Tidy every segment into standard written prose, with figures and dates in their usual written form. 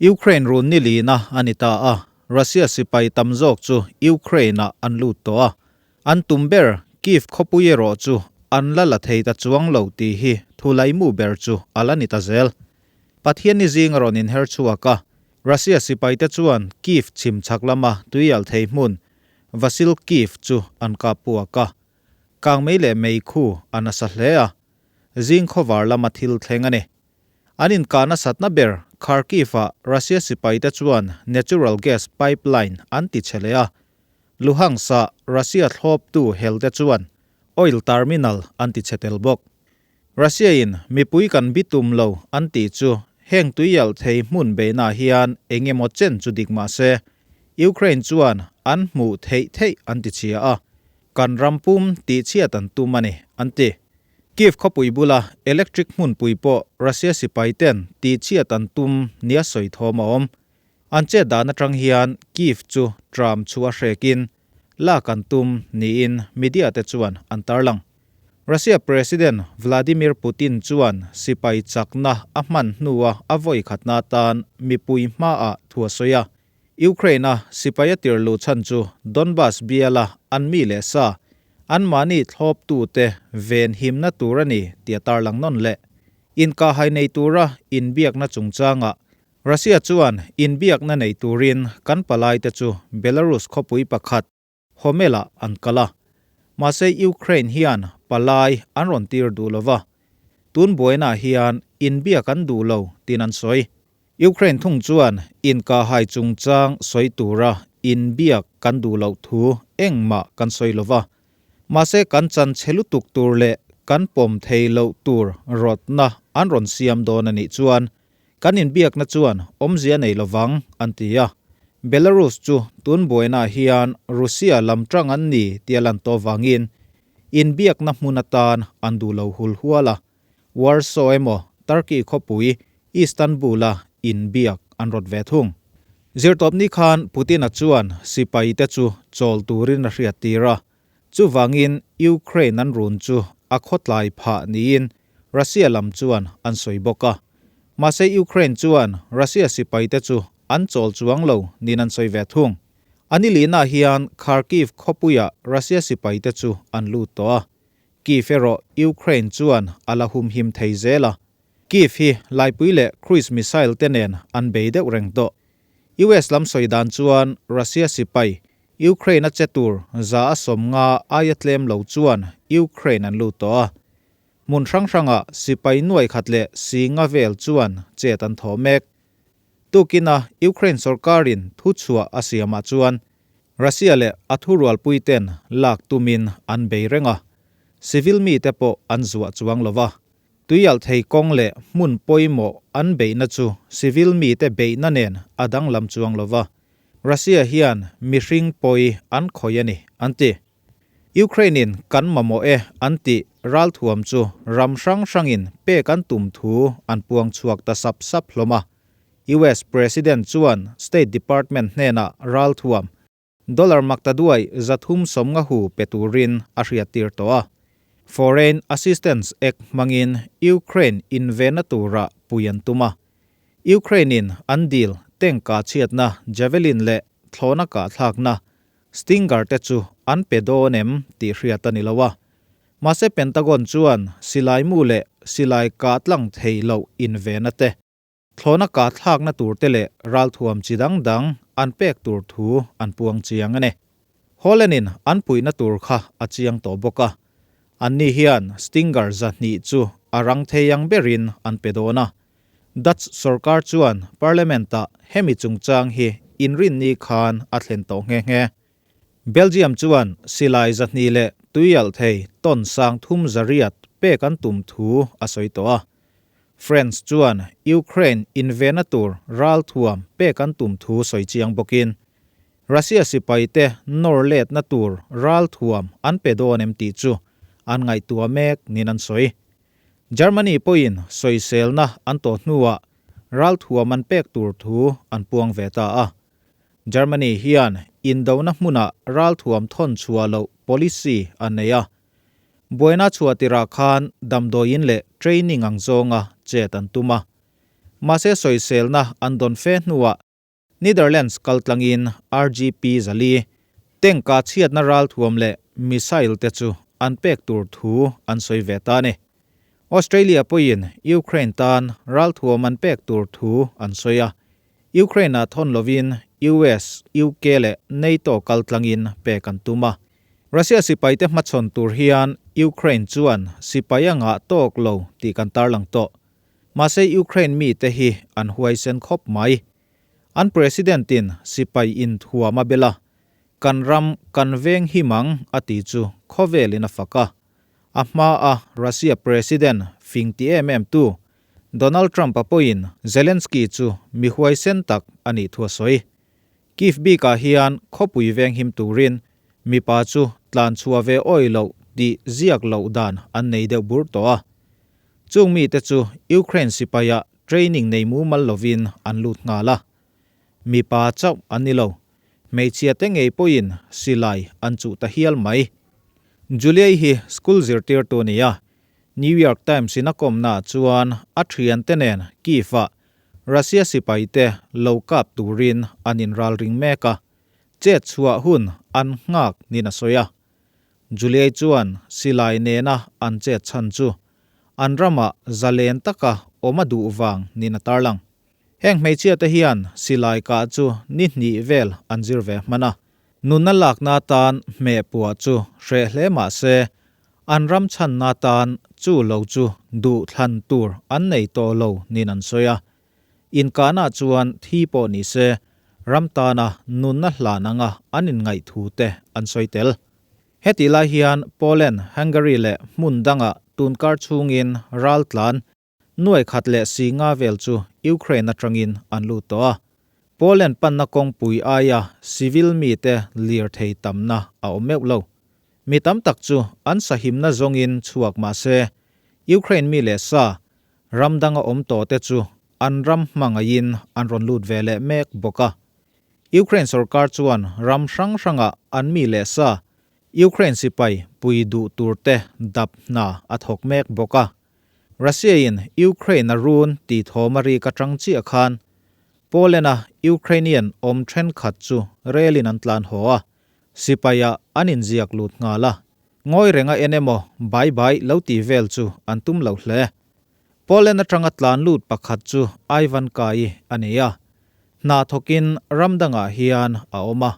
Ukraine run ni lina a ni ta a, Russia sipai tam zawk chu Ukraine-ah an lut tawh a, an tum ber Kyiv khawpui erawh chu an la la thei ta chuang lo tih hi thu laimu ber chu a la ni ta zel. Pathian ni zing a rawn inher chhuak a, Russia sipaite chuan Kyiv chhim chhak lama tuial thei hmun Vasylkiv chu an kap puak a, kangmei leh meikhu a nasa hle a, zing khawvar lama thil thleng a ni. An inkah nasatna ber Kharkiv-ah Russia sipaite chuan natural gas pipeline an ti chhe leh a, Luhansk-ah Russia thlawptu helte chuan oil terminal an ti chhe tel bawk. Russia-in mipui kan bitum lo an tih chu heng tuialh thei hmun beihnaah hian eng emaw chen chu dik mah se, Ukraine chuan an hmuh theih theih an ti chhia a, kan ram pum tihchhiat an tum a ni, an ti. Kyiv khawpui bula electric hmunpui pawh Russia sipai ten tihchhiat an tum nia sawi thawm a awm. An chet dan atang hian Kyiv chu tram chhuah hrekin lak an tum niin media te chuan an tarlang. Russia President Vladimir Putin chuan sipai chakna a hman hnua a vawi khatna atan mipui hmaah thu a sawi a. Ukraine-a sipai a tir luh chhan chu Donbas biala an mi leh sa, anmahni thlawptute ven himna tur a ni tih a tarlang nawn leh. Inkahhai nei tura inbiakna chungchangah Russia chuan inbiakna nei turin kan palaite chu Belarus khawpui pakhat Homel-ah an kal a. Mahse Ukraine hian palai an rawn tir duh lo va, tun buainaah hian inbiak an duh lo tiin an sawi. Ukraine thung chuan inkahhai chungchang sawi tura inbiak kan duh loh thu engmah kan sawi lo va. Mahse kan chan chhe lutuk tur leh kan pawm thei loh tur rawtna an rawn siam dawn a nih chuan Kan inbiakna chuan awmzia nei lovang, an ti a. Belarus chu tun buainaah hian Russia lam tang an ni tih a lan tawh vangin inbiakna hmun atan an duh lo hul hual a. Warsaw emaw Turkey khawpui Istanbul-a inbiak an rawt ve thung. Zirtawpni khan Putin-a chuan sipaite chu chawl turin a hriattir a. Chuvangin Ukraine an run chu a khawtlai phah niin Russia lam chuan an sawi bawk a. Mahse Ukraine chuan Russia sipaite chu an chawl chuang lo niin an sawi ve thung. A ni lihnaah hian Kharkiv khawpuiah Russia sipaite chu an lut tawh a. Kyiv erawh Ukraine chuan a la humhim thei zel a. Kyiv hi laipui leh cruise missile te nen an bei deuh reng tawh. US lam sawi dan chuan Russia sipai Ukraine a che tur 150 aia tlem lo chuan Ukraine an lut tawh a. Hmun hrang hrangah sipai nuai khat leh si nga vel chuan chet an thawh mek. Tukina Ukraine sorkarin thuchhuah a siamah chuan Russia leh a thurualpuiten lak tumin an bei reng a, civil mite pawh an zuah chuang lo va. Tuialh thei kawng leh hmun pawimawh an beihna chu civil mite beihna nen a danglam chuang lo va, Russia hian mihring pawi an khawih a ni, an ti. Ukraine-in kan mamawh e an tih ralthuam chu ram hrang hrangin pek an tum thu an puang chhuak ta sap sap hlawm a. US President chuan State Department hnenah ralthuam dollar maktaduai 350 hu pe turin a hriattir tawh a. Foreign Assistance Act hmangin Ukraine invenna tura pui an tum a. Ukraine-in an dil tank kah chhiatna Javelin leh thlawhna kahthlakna Stinger te chu an pe dawn em tih hriat a ni lo a. Mahse Pentagon chuan silai mu leh silai kah tlang thei loh invena te, thlawhna kah thlakna tur te leh ralthuam chi dang dang an pek tur thu an puang chiang a ni. Holland-in an puihna tur kha a chiang tawh bawk a. Anni hian Stinger 200 chu a rang thei ang berin an pe dawn a. Dutch sorkar chuan Parliament-ah hemi chungchang hi inrinni khan a thlen tawh nghe nghe. Belgium chuan silai 200 leh tuialh thei ton 3800 pek an tum thu a sawi tawh a. France chuan Ukraine invena tur ralthuam pek an tum thu sawi chiang bawkin Russia sipaite nawr letna tur ralthuam an pe dawn em tih chu an ngaihtuah mek niin an sawi. Germany pawhin sawiselna an tawh hnuah ralthuam an pek tur thu an puang ve ta a. Germany hian indona hmunah ralthuam thawn chhuah loh policy an nei a. Buaina chhuah tirah khan damdawiin leh training ang zawnga chet an tum a. Mahse sawiselna an dawn fe hnuah Netherlands kaltlangin RGP 400 tank-a chhiatna ralthuam leh missile te chu an pek tur thu an sawi ve ta a ni. Australia pawhin Ukraine tan ralthuam an pek tur thu an sawi a, Ukraine-ah thawn lovin US, UK leh NATO kaltlangin pek an tum a. Russia sipaite hmachhawn tur hian Ukraine chuan sipai a ngah tawk lo tih kan tarlang tawh. Mahse Ukraine mite hi an huaisen khawp mai. An President-in sipai inthuam a bel a, kan ram kan veng him ang a ti chu khawvelin a fak a. A hmaa Russia President fing ti em em tu Donald Trump-a pawhin Zelensky chu mi huaisen tak a nih thu a sawi. Kyiv bikah hian khawpui veng him turin mipa chu tlan chhuah ve awi loh tih ziak loh dan an nei deuh bur tawh a. Chung mite chu Ukraine sipaia training nei mumal lovin an lut nghal a. Mipa chauh an ni lo, hmeichhia te ngei pawhin silai an chuh ta hial mai. Juliai hi school zirtirtu a ni a, New York Times in a kawmnaah chuan a thiante nen Kyiv-ah Russia sipaite lo kap turin an inralring mek a, chet chhuah hun an nghak niin a sawi a. Juliai chuan silai nena an chet chhan chu an ramah zalen taka awm a duh vang niin a tarlang. Heng hmeichhia te hian silai kah chu ni hnih vel an zir ve hman a, nunna lakna atan hmeh puah chu hreh hle mah se an ram chhanna atan chu lo chu duh thlan tur an nei tawh lo niin an sawi a. Inkahna chuan thi pawh ni se, ram tana nunna hlan anga an inngaih thu te an sawi tel. Hetih lai hian Poland, Hungary leh hmun dangah tunkar chhungin ral tlan nuai khat leh si nga vel chu Ukraine atangin an lut tawh a. Poland panna kawngpui aia civil mite lirthei tamna a awm meuh lo. Mi tam tak chu an sahimna zawngin chhuak mah se, Ukraine mi leh sa Ram danga awm tawh te chu an ram hmangaihin an rawn lut ve leh mek bawk a. Ukraine sorkar chuan ram hrang hrangah an mi leh sa Ukraine sipai pui duh tur te dap hna a thawk mek bawk a. Russia-in Ukraine a run tih thawm a rik atang chiah khan Poland-a Ukrainian awm thenkhat chu relin an tlan haw a, sipaiah an inziak lut nghal a. Ngawi renga en emaw bai bai lo tih vel chu an tum lo hle. Poland atanga tlan lut pakhat chu Ivan Kai a ni a. Hna thawkin ram dangah hian a awm a.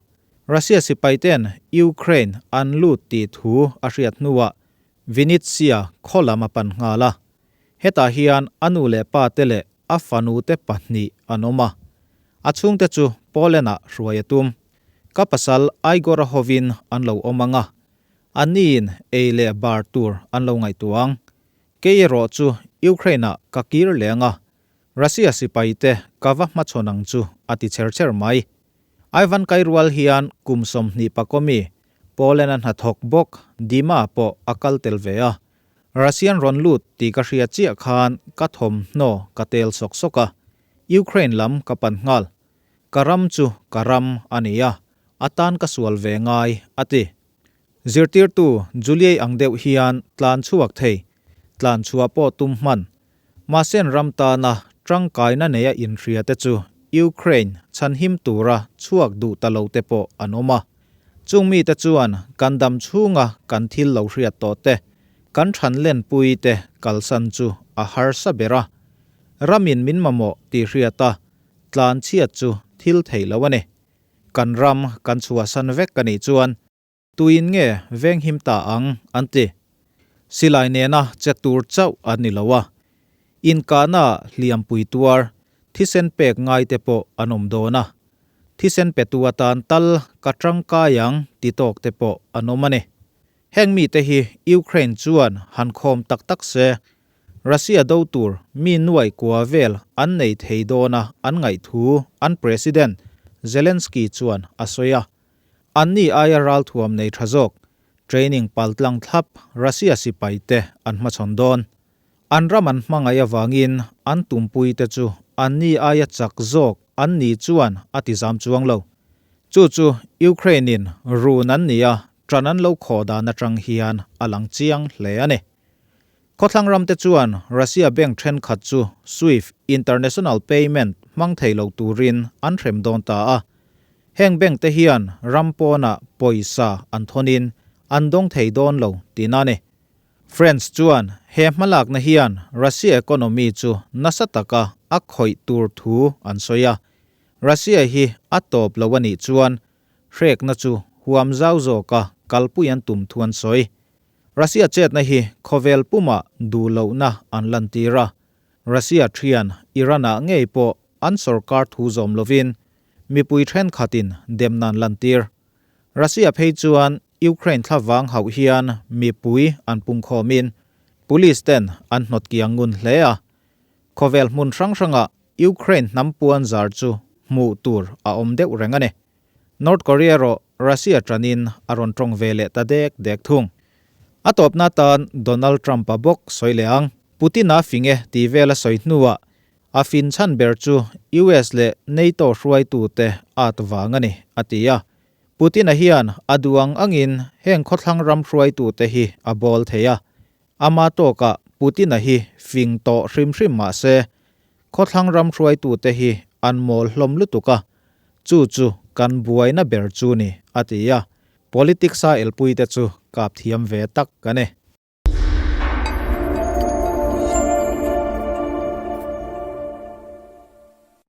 Russia sipaiten Ukraine an lut tih thu a hriat hnuah Vinnytsia khaw lam a pan nghal a. Hetah hian a nu leh pa te leh a fanu te pahnih an awm a. A chhungte chu Poland-ah hruai a tum. Ka pasal Igor-a hovin an lo awm ang a, anniin ei leh bar tur an lo ngaihtuah ang. Kei erawh chu Ukraine-ah ka kir leh ang a, Russia sipaite ka va hmachhawn ang chu a ti cher cher mai. Ivan Kairual hian kum 20 pakawmi Poland-a hnathawk bawk Dima pawh a kal tel ve a. Russian rawn lut tih ka hria chiah khan ka thawmhnaw ka tel sawk sawk a, Ukraine lam ka pan nghal. Ka ram chu ka ram a ni a, a tan ka sual ve ngai, a ti. Zirtirtu Juliei ang deuh hian tlan chhuak thei, tlan chhuah pawh tum hman. Mahse ram tana tangkaina neia inhria te chu Ukraine chhanhim tura chhuak duh ta lo te pawh an awm a. Chung mite chuan kan dam chhunga kan thil lo hriat tawh te, kan than lenpui te kalsan chu a harsa ber a. Ramin min mamawh tih hriat a, Tlan chhiat chu thil theih lo a ni. Kan ram kan chhuahsan vek a nih chuan tuin nge venghim ta ang an ti. Silai nena che tur chauh an ni lo a, inkahna hliampui tuar thisen pek ngai te pawh an awm dawn a, thisen petu atan tal ka tangkai ang ti tawk te pawh an awm a ni. Heng mite hi Ukraine chuan han khawm tak tak se, Russia do tur mi nuai kua vel an nei thei dawn a an ngaih thu an President Zelensky chuan a sawi a. Anni aia ralthuam nei tha zawk, training paltlang thlap Russia sipai te an hmachhawn dawn. An ram an hmangaih avangin an tumpui te chu anni aia chak zawk an ni chuan a ti zam chuang lo. Chu chu Ukraine in run an ni a, ṭan an lo khawh dan aṭang hian a lang chiang hle a ni. Khawthlang ramte chuan Russia bank thenkhat chu Swift international payment hmang thei lo turin an hrem dawn ta a. Heng bank te hian ram pawnah pawisa an thawnin an dawng thei dawn lo tihna a ni. France chuan he hmalakna hian Russia economy chu nasa taka a khawih tur thu an sawi a. Russia hi a tawp lo a nih chuan hrekna chu huam zau zawka kalpui an tum thu an sawi. Russia chetna hi khawvel pumah duh lohna an lantir a, Russia thian Iran-ah ngei pawh an sorkar thu zawm lovin mipui thenkhatin demna an lantir. Russia phei chuan Ukraine thlavang hauh hian mipui an pungkhawmin police ten an hnawt kiang ngun hle a, khawvel hmun hrang hrangah Ukraine hnam puan zar chu hmuh tur a awm deuh reng a ni. North Korea erawh Russia tanin a rawn tawng ve leh ta dek dek thung. A tawpna tan Donald Trump-a bawk sawi leh ang. Putin-a fing e tih vel a sawi hnuah a fin chhan ber chu US leh NATO hruaitute at vang a ni, a ti a. Putin-a hian a duh ang angin heng khawthlang ram hruaitute hi a bawl thei a. Ama tawkah Putin-a hi fing tawh hrim hrim mah se, khawthlang ram hruaitute hi an mawl hlawm lutuk a, chu chu kan buaina ber chu ni, a ti a. Politics-a elpuite chu kap thiam ve tak a ni.